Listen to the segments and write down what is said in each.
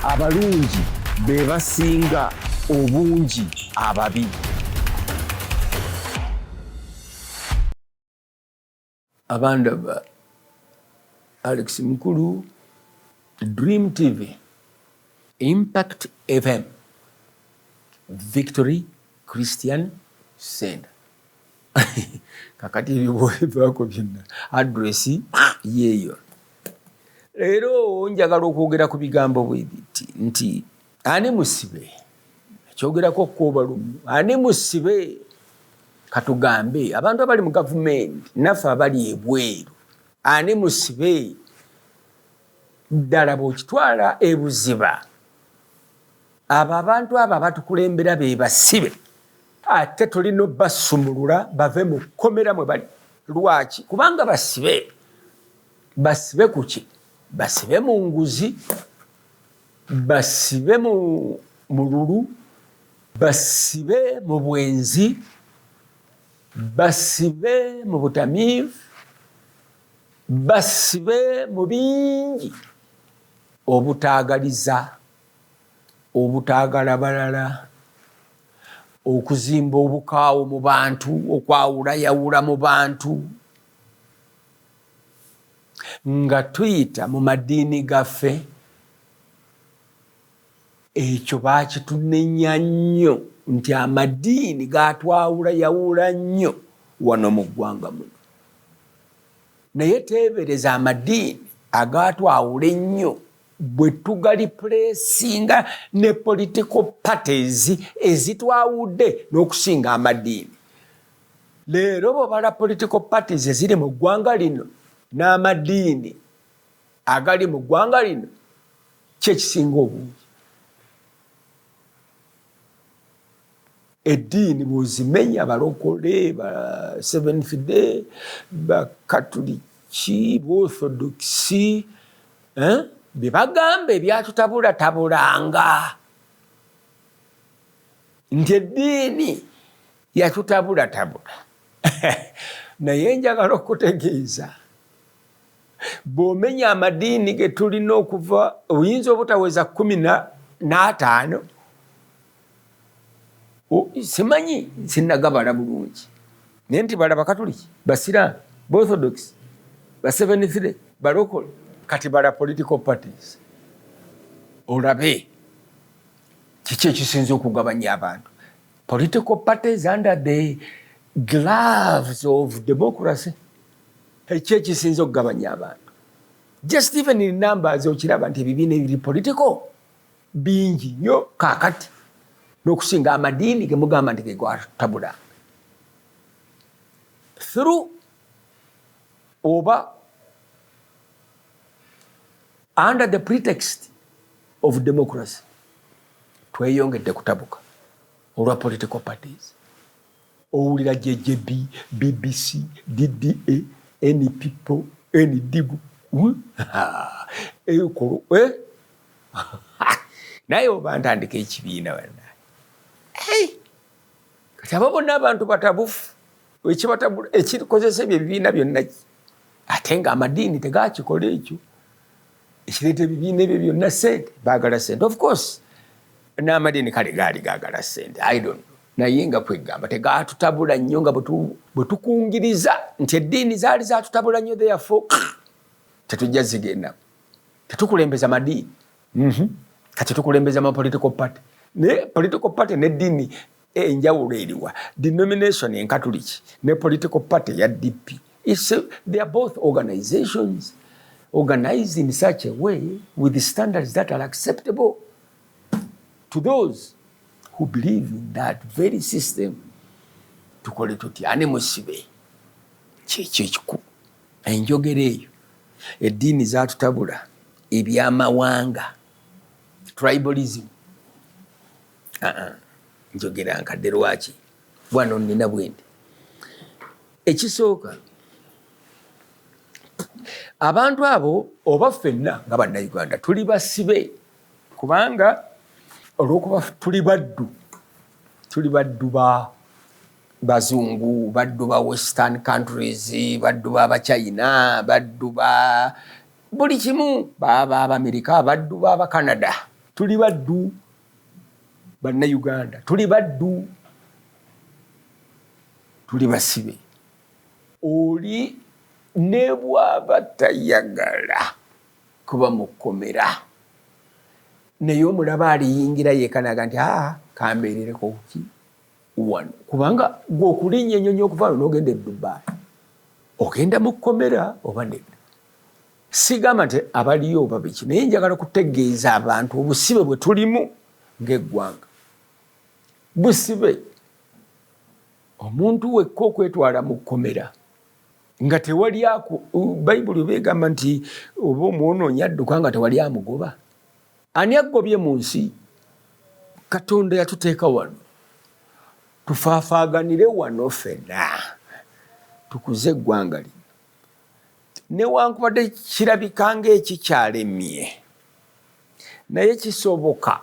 Abalungi be basinga obungi ababi. Abandaba, Alex Mukulu, Dream TV, Impact FM, Victory Christian Center. Kakati ebyo byonna address yeeyo. Leero njagala okwogera ku bigambo bwe biti nti ani musibe, ekyogerako okwoba lumu, ani musibe? Katugambe abantu abali mu gavumenti naffe abali ebweru, ani musibe ddala? Bw'okitwala ebuziba, abo abantu abo abatukulembera be basibe, ate tulina obbasumulula bave mu kkomera mwe bali. Lwaki? Kubanga basibe. Basibe kuki? Basibe mu nguzi, basibe mu mululu, basibe mu bwenzi, basibe mu butamiivu, basibe mu bingi, obutaagaliza, obutaagala balala, okuzimba obukaawo mu bantu, okwawulayawula mu bantu nga tuyita mu madiini gaffe. Ekyo bakitunenya nnyo nti amadiini gatwawulayawula nnyo wano mu ggwanga muno. Naye teebereza amadiini agatwawula ennyo bwe tugalipulesinga ne political parties ezitwawudde n'okusinga amadiini. Leero bwobala political parties eziri mu ggwanga lino n'amadiini agali mu ggwanga lino, kyekisinga obungi? Eddiini bw'ozimenya, balokole, ba Seventh Day, Bakatuliki, Baorthodoxi, eh? Bye bagamba ebyatutabulatabulanga nti eddiini yatutabulatabula. Naye njagala okutegeeza, bw'omenya amadiini ge tulina okuva oyinza obutaweza 15, simanyi, sinagabala bulungi, naye nti bala Bakatuliki, Basiraamu, Baorthodox, ba Seventh Day, balokole, kati bala political parties, olabe kiki ekisinza okugabanya abantu. Political parties under the gloves of democracy, eki ekisinza okugabanya abantu? Just even in numbers okiraba nti ebibiina ebiri political bingi nnyo kaakati n'okusinga amadiini gemugamba nti gegwatabula through oba under the pretext of democracy. Tweyongedde kutabuka olwa political parties. Owulira JJB, BBC, DDA, NPP, ND, ekolo, eh? Naye oba ntandika ekibiina banna, kati abo bonna abantu batabufu. Ekikozesa ebyo ebibiina byonna, ate nga amadiini tegakikola ekyo, ekireeta ebibiina ebyo byonna sente, baagala sente. Of course n'amadiini kale gaali gaagala sente, I don't know, naye nga kwegamba tegatutabula nnyo nga bwe tukungiriza nti eddiini zaali zatutabula nnyo, therefore tetujja zigenda, tetukulembeza madiini. Kati tukulembeza ma political party. Ne political party neddiini enjawulo eriwa? Denomination enkatuliki ne political party ya DP, they are both organizations organized in such a way with the standards that are acceptable to those who believe in that very system. Tukole tutya? Ani musibe? Kyekyo ekikulu. Enjogera eyo, eddiini zatutabula, ebyamawanga, tribalism. Uh-uh. Njogera nkadde. Lwaki wano nina bwendi? Ekisooka, abantu abo oba ffenna nga Bannayuganda tuli basibe, kubanga olwokuba tuli baddu, tuli baddu ba bazungu, baddu ba Western countries, baddu ba Bachina, baddu ba buli kimu, baba Abamerika, baddu ba Abacanada. Tuli baddu, Bannayuganda, tuli baddu, tuli basibe. Oli ne bw'aba tayagala kuba mu kkomera, naye omulaba aliyingira yekanaga nti aa, kambeerereko ki wano, kubanga gwe okulinnya ennyonyi okuva wano n'ogenda e Dubai, ogenda mu kkomera oba nedda? Sigamba nti abaliyo oba biki, naye njagala kutegeeza abantu obusibe bwe tulimu ng'eggwanga. Busibe omuntu wekka okwetwala mu kkomera nga tewali aku. Bayibuli oba egamba nti oba omwonoonyi adduka nga tewali amugoba. Ani agobye mu nsi? Katonda yatuteeka wano tufaafaaganire wano ffenna tukuze eggwanga lino, newankubadde kirabika ng'ekikyalemye, naye kisoboka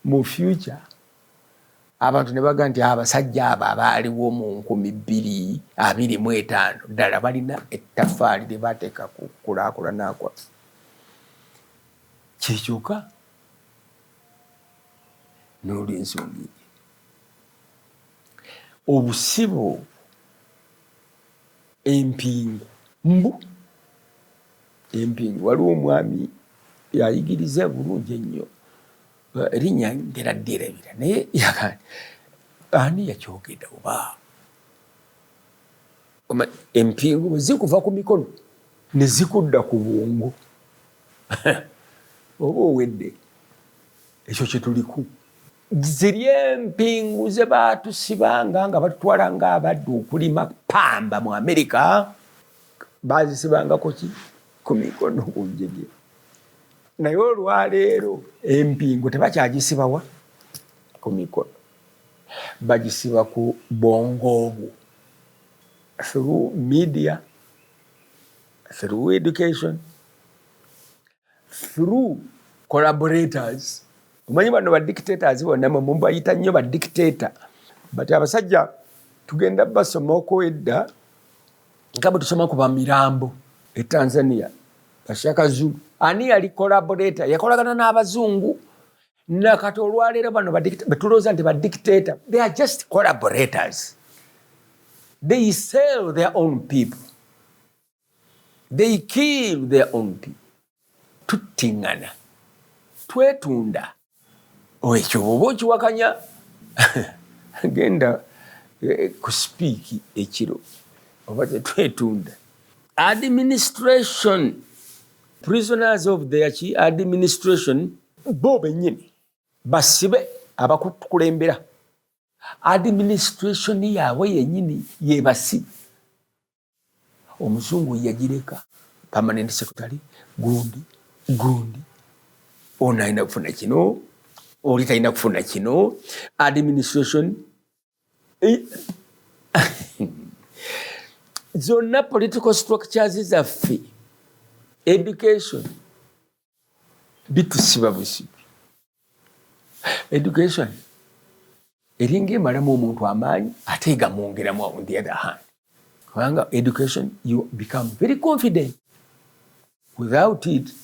mu future abantu ne baga nti abasajja abo abaaliwo mu 2025 ddala balina ettaffaali lye bateeka ku kulaakulana kwaffe. Kyekyoka n'olwensonga eyo, obusibe obwo, empingu, mbu empingu. Waliwo omwami yayigiriza bulungi ennyo, erinnya ntera ddyerabira, naye ani yakyogedde oba empingu bwe zikuva ku mikono ne zikudda ku bwongo, oba owedde. Ekyo kyetuliku. Ziri empingu ze baatusibanga nga batutwala ng'abaddu okulima pamba mu Amerika, bazisibangako ki? Ku mikono, ku njege. Naye olwaleero empingu tebakyagisibawa ku mikono, bagisiba ku bwongo obwo through media, through education, through collaborators. Omanyi bano ba dictators bonna mwe mubayita nnyo ba dictator, but abasajja tugenda basomako edda nga bwe tusoma ku bamirambo e Tanzania, Bashaka Zulu. Ani yali collaborator? Yakolagana n'abazungu. Nakati olwaleero bano betulowooza nti ba dictator, they are just collaborators. They sell their own people, they kill their own people. Tuttiŋŋana, twetunda. Ekyo bwoba okiwakanya, genda ku Speke ekiro oba tetwetunda. Administration, prisoners of their ki administration, bo bennyini basibe abakukulembera. Administration yaabwe yennyini yebasibe. Omuzungu yagireka permanent secretary gundi gundi, ono alina kufuna kino, oli talina kufuna kino. Administration zonna, political structures zaffe, education, bitusiba busibi. Education eringa emalamu omuntu amaanyi, ate egamwongeramu on the other hand, kubanga education, you become very confident. Without it,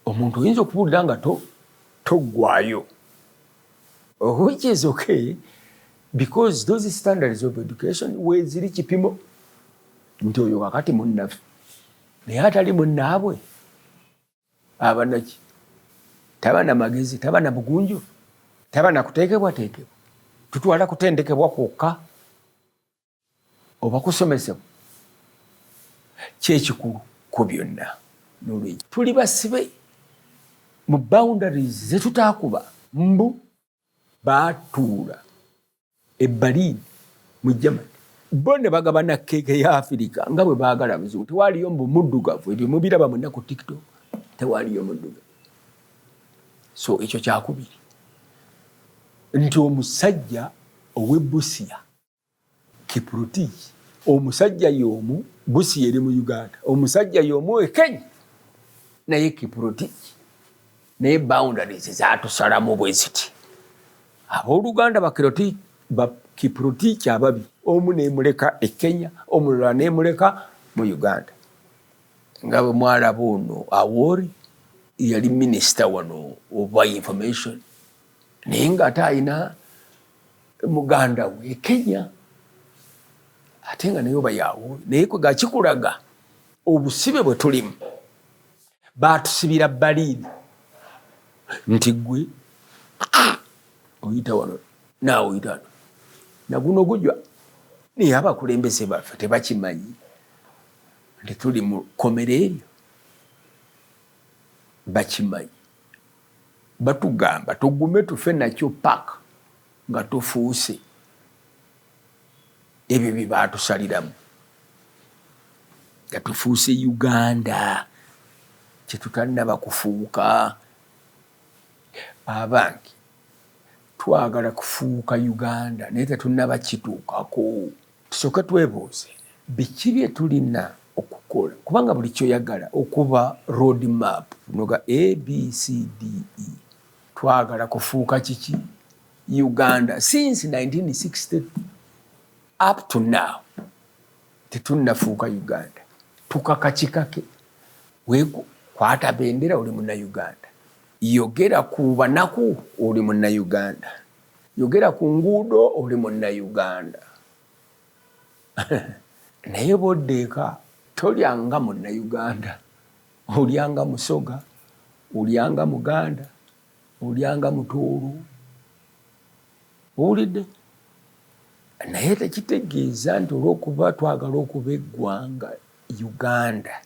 omuntu oyinza okubuulira nga toggwayo, which is okay because those standards of education weziri kipimo nti oyo kakati munnaffe, naye atali munnaabwe abanaki taba na magezi, taba na bugunjufu, taba na kuteekebwateekebwa. Tutwala kutendekebwa kwokka oba kusomesebwa kyekikulu ku byonna. Nolwekyo tuli basibe mu boundaries zetutakuba. Mbu batuula e Berlin mu Germany, bo ne bagabana keeke ya Afirika nga bwe baagala. Muzungu tewaliyo mbu muddugavu. Ebyo mubiraba mwenna ku TikTok, tewaliyo muddugavu. So ekyo kyakubiri nti omusajja ow'e Busia, Kiprotich, omusajja y'omu, Busia eri mu Uganda, omusajja y'omu e Kenya naye Kiprotich, naye boundaries zatusalamu bwe ziti. Abooluganda Bakiprotich ababi, omu nemuleka e Kenya, omulala nemuleka mu Uganda, nga bwe mwalaba ono Awori. Yali minisita wano oba information, naye nga ate alina muganda we e Kenya, ate nga naye oba yawo. Naye kwega kikulaga obusibe bwe tulimu. Batusibira baliini nti gwe oyita wano, naawe oyita wano, naguno gujwa. Naye abakulembeze baffe tebakimanyi nti tuli mu kkomera eryo. Bakimanyi, batugamba tugume tufe nakyo paka nga tufuuse ebyo bye baatusaliramu, nga tufuuse Uganda kyetutannaba kufuuka. Abange, twagala kufuuka Uganda, naye tetunnaba kituukako. Tusooke twebuuze biki bye tulina okukola, kubanga buli kyoyagala okuba road map noga A, B, C, D, E. Twagala kufuuka kiki? Uganda. Since 1960 up to now tetunnafuuka Uganda. Tukakakikake kwata bendera, oli Munnauganda. Yogera ku banaku, oli Munnauganda. Yogera ku nguudo, oli Munnauganda. Naye bodda eka tolyanga Munnauganda, olyanga Musoga, olyanga Muganda, olyanga Mutoolo. Owulidde? Naye tekitegeeza nti olwokuba twagala okuba eggwanga Uganda,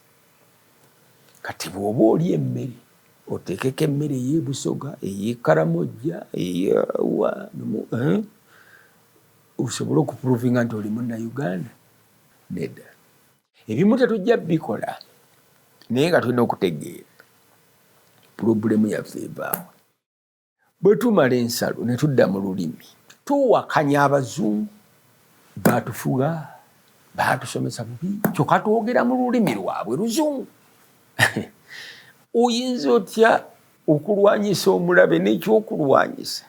kati bw'oba oli emmere oteekeko emmere ey'ebusoga, ey'ekaramojja, eyawa, eh? Osobole okuprovinga nti oli Munnauganda. Nedda, ebimu tetujja bikola, naye nga tulina okutegeera problem yaffe evaawa. Bwe tumala ensalo ne tudda mu lulimi, tuwakanya abazungu batufuga, batusomesa bubi, kyokka twogera mu lulimi lwabwe luzungu. Oyinza otya okulwanyisa omulabe n'ekyokulwanyisa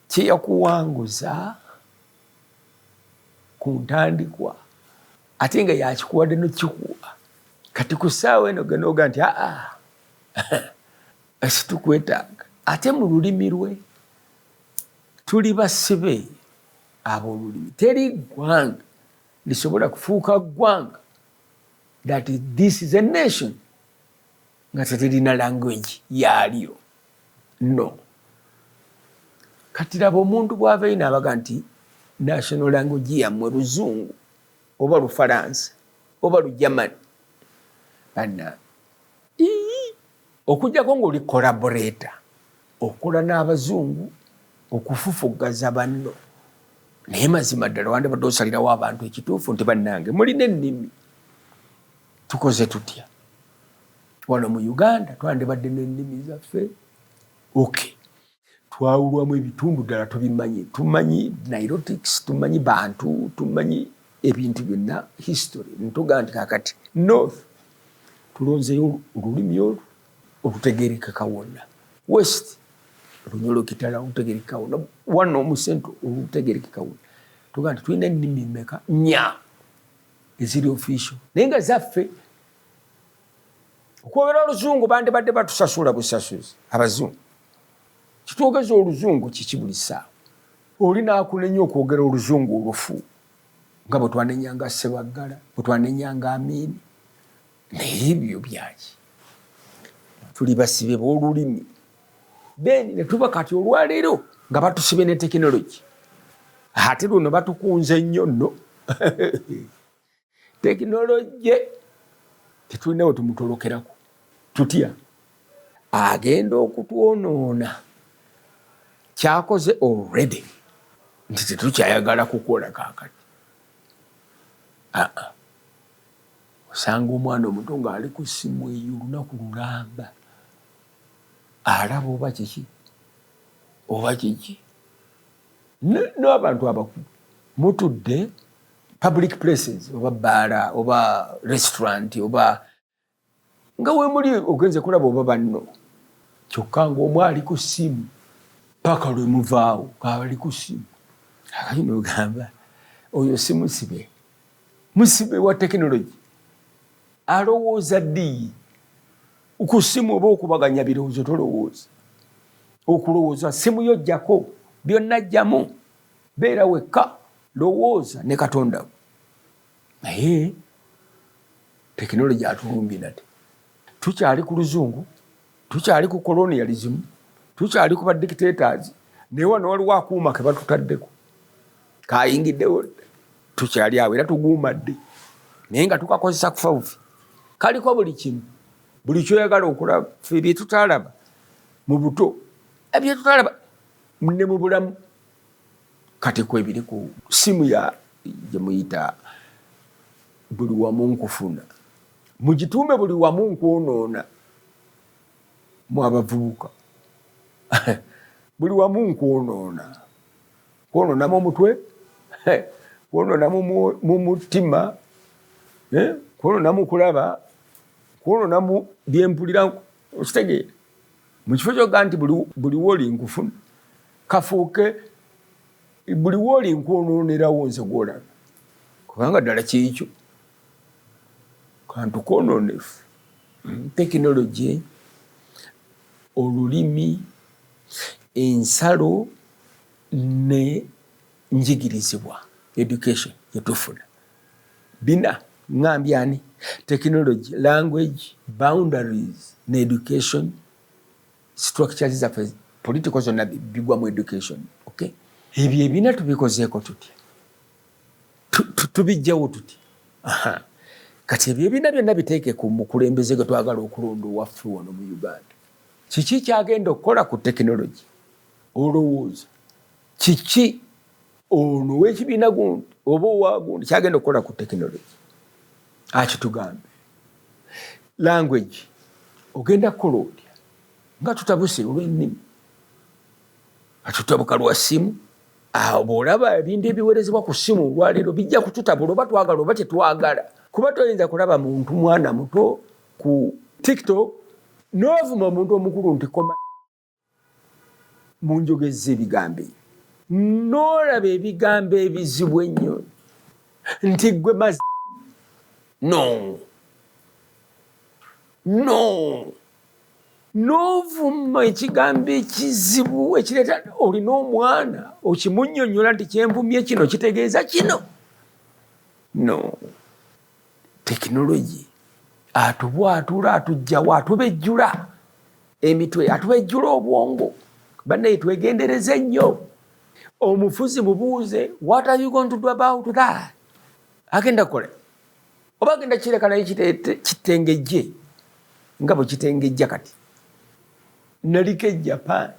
kyeyakuwanguza ku ntandikwa, ate nga yakikuwadde nokikuwa? Kati ku ssaawa eno genoga nti aa, situkwetaaga, ate mu lulimi lwe. Tuli basibe ab'olulimi. Teri ggwanga lisobola kufuuka ggwanga that this is a nation nga teterina language yaalyo. No, kati laba omuntu bw'ava ino abaga nti national language yammwe luzungu oba Lufalansa oba Lugermany. Banna, okujjako ng'oli collaborator, okola n'abazungu okufufuggaza banno. Naye mazima ddala wandibadde osalirawo abantu ekituufu nti bannange, mulina ennimi, tukoze tutya wano mu Uganda? Twandibadde n'ennimi zaffe. Okay, twawulwamu ebitundu ddala tubimanyi, tumanyi Nilotics, tumanyi Bantu, tumanyi ebintu byonna, history. Ntugaa nti kakati north tulonzeyo olulimi olwo olutegerekeka wonna, west Lunyolokitala olutegerekeka wonna, wano omu central olutegerekeka wonna. Tugaa nti tulina ennimi meka? Nnya eziri official, naye nga zaffe. Okwogera oluzungu bandibadde batusasula busasuzi abazungu. Kitwogeza oluzungu kiki buli ssaawa? Oli naakunenya okwogera oluzungu olufu, nga bwe twanenyanga Sebaggala, bwe twanenyanga Amiini. Naye ebyo byaki? Tuli basibe b'olulimi. Then ne tuba kati olwaleero nga batusibye ne tekinologi. Ate luno batukunze nnyo nno tekinologi, tetulina we tumutolokerako. Tutya agenda okutwonoona? Kyakoze already nti tetukyayagala kukola kaakati. Aa, osanga omwana omuto ng'ali ku ssimu eyo olunaku lulamba, alaba oba kiki oba kiki. N'abantu abakulu mutudde public places, oba bbaala oba restaurant, oba nga wemuli ogenze kulaba oba banno, kyokka ng'omu ali ku ssimu paka lwe muvaawo ng'ali ku ssimu. Akati nogamba oyo si musibe, musibe wa tekinologi? Alowooza ddi? Ku ssimu oba okubaganya birowoozo, tolowooza. Okulowooza simu yo jjako byonna, jjamu, beera wekka, lowooza ne Katonda we. Naye tekinologi atulumbye nate. Tukyali ku luzungu, tukyali ku colonialism, tukyali ku badictators, naye wano waliwo akuuma ke batutaddeko kayingiddewo. Tukyali awo era tuguumadde, naye nga tukakozesa kufa bufi. Kaliko buli kimu, buli kyoyagala okulaba. Fe byetutalaba mu buto, byetutalaba ne mu bulamu, kati kwebiri ku simu ya gyemuyita buli wamu nkufuna. Mugituume buli wamu nkwonoona. Mu abavubuka, buli wamu nkwonoona, kwonoonamu omutwe, kwonoona mu mutima, kwonoona mu kulaba, kwonoona mu byempulira. Okitegeera? Mu kifo kyoga nti buli wooli nkufuna, kafuuke buli wooli nkwonoonerawo nze gwolaba, kubanga ddala kyekyo kantu kwonoonefu. Tekinologi, olulimi, ensalo ne njigirizibwa, education gyetufuna, bina ŋŋambye ani? Technology, language, boundaries ne education structures zaffe political zonna bigwa mu education. Okay, ebyo ebina tubikozeeko tutya? Tubijjawo tutya? Kati ebyo ebina byonna biteeke ku mukulembeze gwe twagala okulonda owaffe wano mu Uganda. Kiki kyagenda okukola ku tekinologi? Olowooza kiki ono owekibiina gundi oba owagundi kyagenda okukola ku tekinologi? Akitugambe. Language, ogenda kukola otya nga tutabuse olw'ennimi, atutabuka lwa ssimu? Awo bw'olaba ebintu ebiweerezebwa ku ssimu olwaleero bijja kututabula, oba twagala oba tetwagala, kuba toyinza kulaba muntu mwana muto ku TikTok n'ovuma omuntu omukulu nti koma munjogeza ebigambo ebyo, n'olaba ebigambo ebizibu ennyo nti gwe mazi. No, no, n'ovuma ekigambo ekizibu ekireeta olina omwana okimunnyonnyola nti kyenvumye kino kitegeeza kino. No, tekinologi atubwatula, atujjawo, atubejjula emitwe, atubejjula obwongo. Bannaye, twegendereze nnyo. Omufuzi mubuuze, "What are you going to do about that?" Agenda kukola oba agenda kireka naye kitengejje nga bwe kitengejja kati? Naliko e Japan.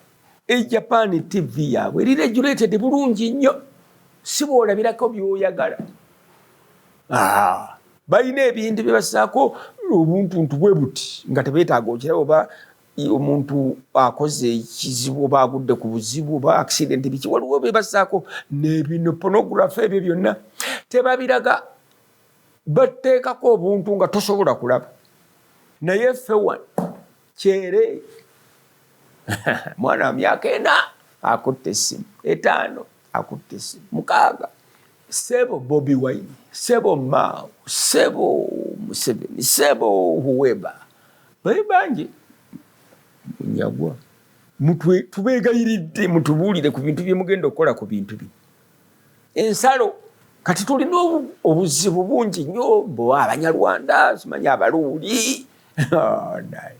E Japan TV yaabwe eri regulated bulungi nnyo, si bwolabirako byoyagala. Ah, balina ebintu bye bassaako obuntuntu bwe buti nga tebeetaaga okiraba oba omuntu akoze ekizibu oba agudde ku buzibu oba accident biki. Waliwo bye bassaako nebino pornography, ebyo byonna tebabiraga, bateekako obuntu nga tosobola kulaba. Naye ffe wano kyere mwana wa myaka 4 akutte essimu, 5 akutte essimu, 6. Sebo Bobi Wine, sebo Mao, sebo Museveni, sebo whoever, bali bangi munyagwa, tubeegayiridde mutubuulire ku bintu byemugenda okukola ku bintu bino. Ensalo, kati tulina obuzibu bungi nnyo, bo Abanyarwanda, simanyi Abaluuli. Oh, naye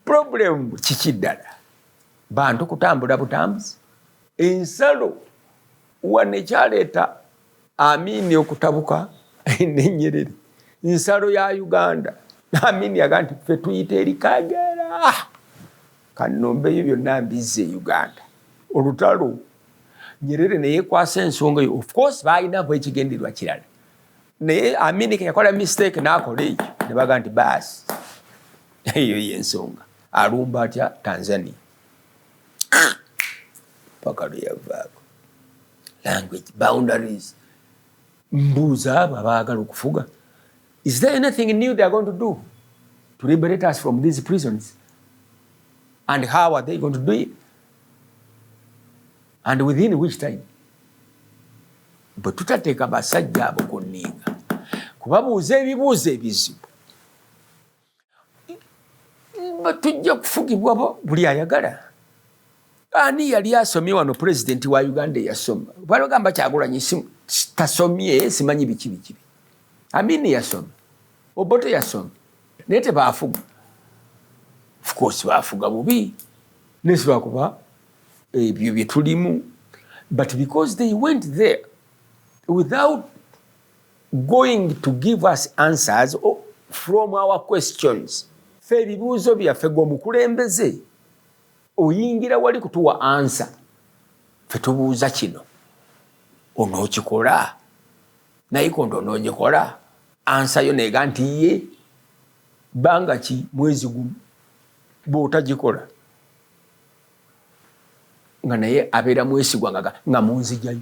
problem kiki ddala? Bantu kutambula butambuzi. Ensalo wano ekyaleeta Amini okutabuka nenyerere, nsalo ya Uganda. Amini yaga nti ffe tuyita eri Kagera, kanombeyo byonna mbizza e Uganda. Olutalo Nyerere neyekwasa ensonga eyo. Of course balinamu ekigendererwa kirala, naye Amini keyakola mistake nakola ekyo, nebaga nti baasi, eyo yensonga. Alumba atya Tanzania paka lweyavaako. Language, boundaries, mbuuza abo abaagala okufuga, is there anything new they are going to do to liberate us from these prisons, and how are they going to do it, and within which time? Bwe tutateeka basajja abo ku nninga kubabuuza ebibuuzo ebizibu. Tujja kufugibwa buli ayagala. Ani yali asomye wano? Pulezidenti wa Uganda eyasoma, balagamba Kyagulanyi tasomye, simanyi biki biki. Amini yasoma, Obote yasoma, naye tebafuga. Of course bafuga bubi, nesibakuba ebyo bye tulimu, but because they went there without going to give us answers from our questions. Fe ebibuuzo byaffe, gwe omukulembeze oyingira wali kutuwa answer, fe tubuuza kino, onookikola? Naye kondo onoogikola? Answer yo neega nti ye bbanga ki? Mwezi gumu. Bw'otagikola, nga naye abeera mwesigwa, nga munzijayo,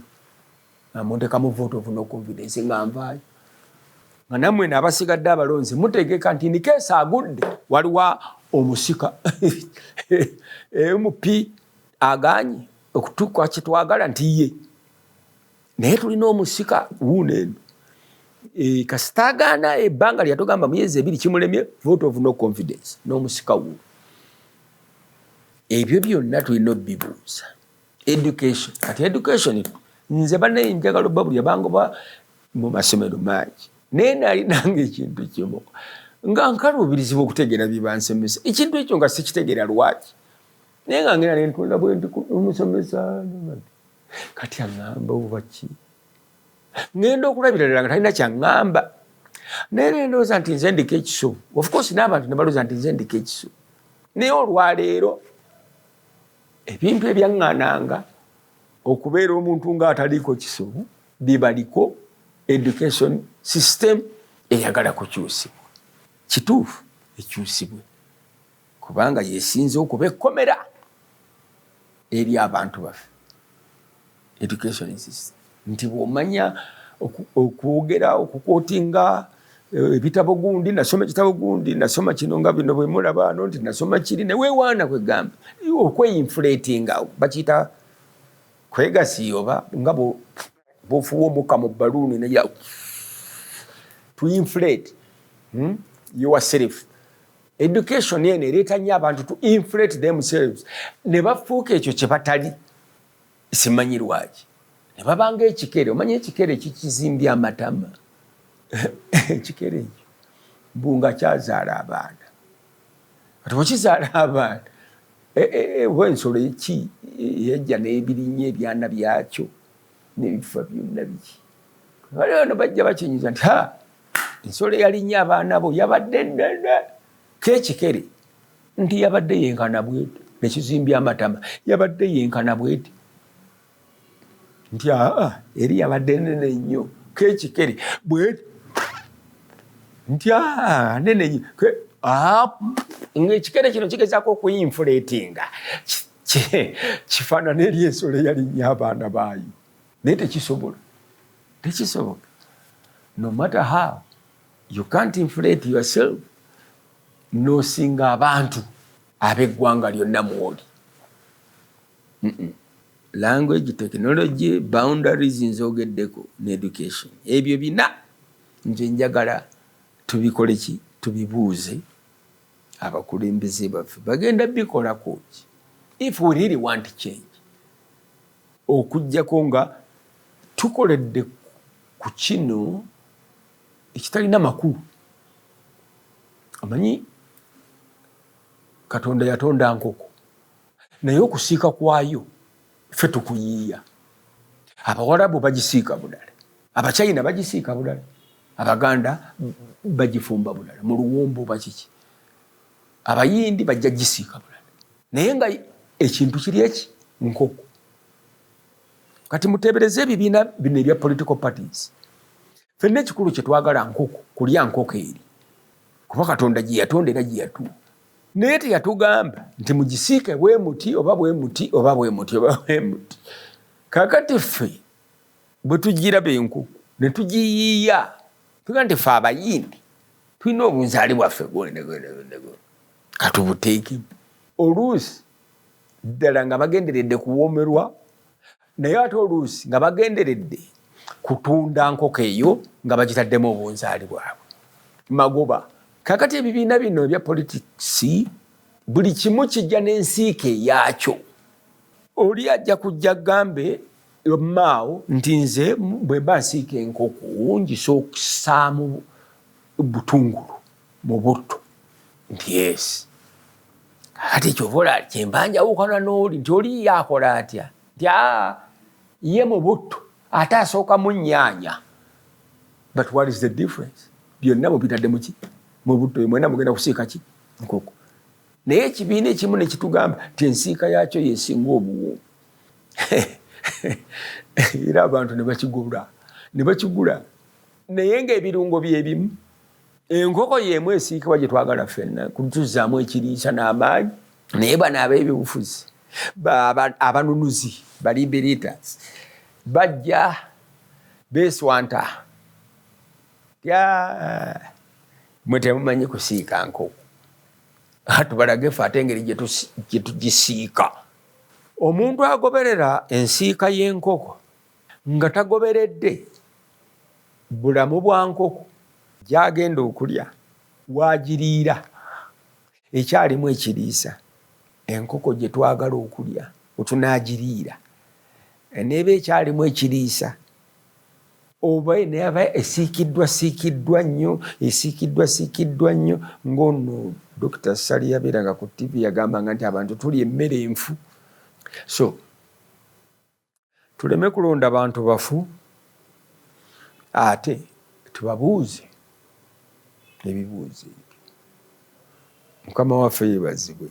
nga muntekamu vote of no confidence, nga nvaayo, nga nammwe naabasigadde abalonzi mutegeka nti nikeesa agudde, waliwo omusika MP aganye okutuka kyetwagala nti ye, naye tulina omusika wuuno eno. Kasita agaana ebbanga lyatugamba myezi 2, kimulemye, vote of no confidence n'omusika wuuno. Ebyo byonna tulina obibuuza. Education, kati education, nze bannaye njagala obba buli abangoba mu masomero mangi, naye nalinanga ekintu kimu nga nkaluubirizibwa okutegeera bye bansomesa. Ekintu ekyo nga sikitegeera lwaki, naye nga ngenda nentunda bwe nti omusomesa kati aŋŋamba oba ki, ŋŋenda okulabira ddala nga talina kyaŋŋamba, naye nendowooza nti nze ndiko ekisobu. Of course n'abantu ne balowooza nti nze ndiko ekisobu, naye olwaleero ebintu ebyaŋŋananga okubeera omuntu ng'ataliiko kisobu bibaliko. Education system eyagala kukyusibwa, kituufu ekyusibwe, kubanga yesinze okuba ekkomera eri abantu baffe. Education system nti bw'omanya okwogera, okuquotinga ebitabo gundi, nasoma ekitabo gundi, nasoma kino, nga bino bwe mulaba ano nti nasoma kiri, neweewaana kwegamba okweinflatinga, bakiyita kwegasiya, oba nga bwofuwa omukka mu baluuni neya to inflate yourself. Education eno ereeta nnyo abantu to inflate themselves ne bafuuka ekyo kye batali. Simanyi lwaki ne babanga ekikere. Omanyi ekikere kikizimbya amatama? Ekikere ekyo mbunga kyazaala abaana. Kati bwekizaala abaana, oba ensolo eki yajja n'ebirinnya ebyana byakyo nebifa byonna biki, waliwo bajja bakinyuza nti ha, ensolo eyalinnya abaana bo yabadde nnene. Kekikere nti yabadde yenkana bweti, nekizimbya amatama, yabadde yenkana bweti, nti aa, eri yabadde nene nnyo. Kekikere bweti nti aa, nene nnyo. Ngaekikere kino kigezaako okuinflatinga kifaanana eri ensolo eyalinnya abaana baayo, naye tekisobola, tekisoboka. No matter how, you can't inflate yourself nosinga abantu ab'eggwanga lyonna mwoli. Language, technology, boundaries nzogeddeko, ne education, ebyo bina nze njagala tubikole ki? Tubibuuze abakulembeze baffe, bagenda bikolako ki if we really want change? Okugjako nga tukoledde ku kino ekitalina makulu. Omanyi Katonda yatonda nkoko, naye okusiika kwayo ffe tukuyiiya. Abawalabu bagisiika bulala, Abachina bagisiika bulala, Abaganda bagifumba bulala mu luwombo bakiki, Abayindi bajja gisiika bulala, naye nga ekintu kiri eki nkoko. Kati muteebereze ebibiina bino ebya political parties, fenna ekikulu kyetwagala nkoko, kulya nkoko eri, kuba Katonda gye yatonda era gye yatuwa, naye teyatugamba nti mugisiike bwe muti oba bwe muti oba bwe muti oba bwe muti. Kakati ffe bwe tugiraba enkoko ne tugiyiiya, tuga nti ffe Abayindi tulina obunzaali bwaffe, katubuteekemu. Oluusi ddala nga bagenderedde kuwoomerwa, naye ate oluusi nga bagenderedde kutunda nkoko eyo nga bagitaddemu obunzaali bwabwe, magoba. Kakati ebibiina bino ebya politics Buli kimu kijja n'ensiika eyaakyo. Oli ajja kujja gambe maawo nti nze bwe mba nsiika enkoko ngisa okusaamu butungulu mu butto, nti yes. Kati kyova olaba kyemba njawukana n'oli nti oli ye akola atya, nti aa ye mu butto ate asooka mu nnyaanya. But what is the difference? Byonna mubitadde muki? Mu butto. Mwena mugenda kusiika ki? Nkoko. Naye ekibiina ekimu ne kitugamba nti ensiika yakyo yesinga obuwoomu, era abantu ne bakigula, ne bakigula, naye ng'ebirungo byebimu, enkoko y'emu esiikibwa gye twagala ffenna kutuzzaamu ekiriisa n'amaanyi. Naye bano ab'ebyobufuzi, abanunuzi, ba liberators, bajja beeswanta tya, mwe temumanyi kusiika nkoko, tubalage ffe ate engeri gye tugisiika. Omuntu agoberera ensiika y'enkoko nga tagoberedde bulamu bwa nkoko gy'agenda okulya, waagiriira ekyalimu ekiriisa. Enkoko gye twagala okulya wetunaagiriira neeba ekyalimu ekiriisa, oba neaba esiikiddwa siikiddwa nnyo, esiikiddwa siikiddwa nnyo, ng'ono Dr. Sali yabeeranga ku TV, yagambanga nti abantu tulya emmere enfu. So tuleme kulonda bantu bafu, ate tubabuuze ebibuuzo ebyo. Mukama waffe yeebazibwe.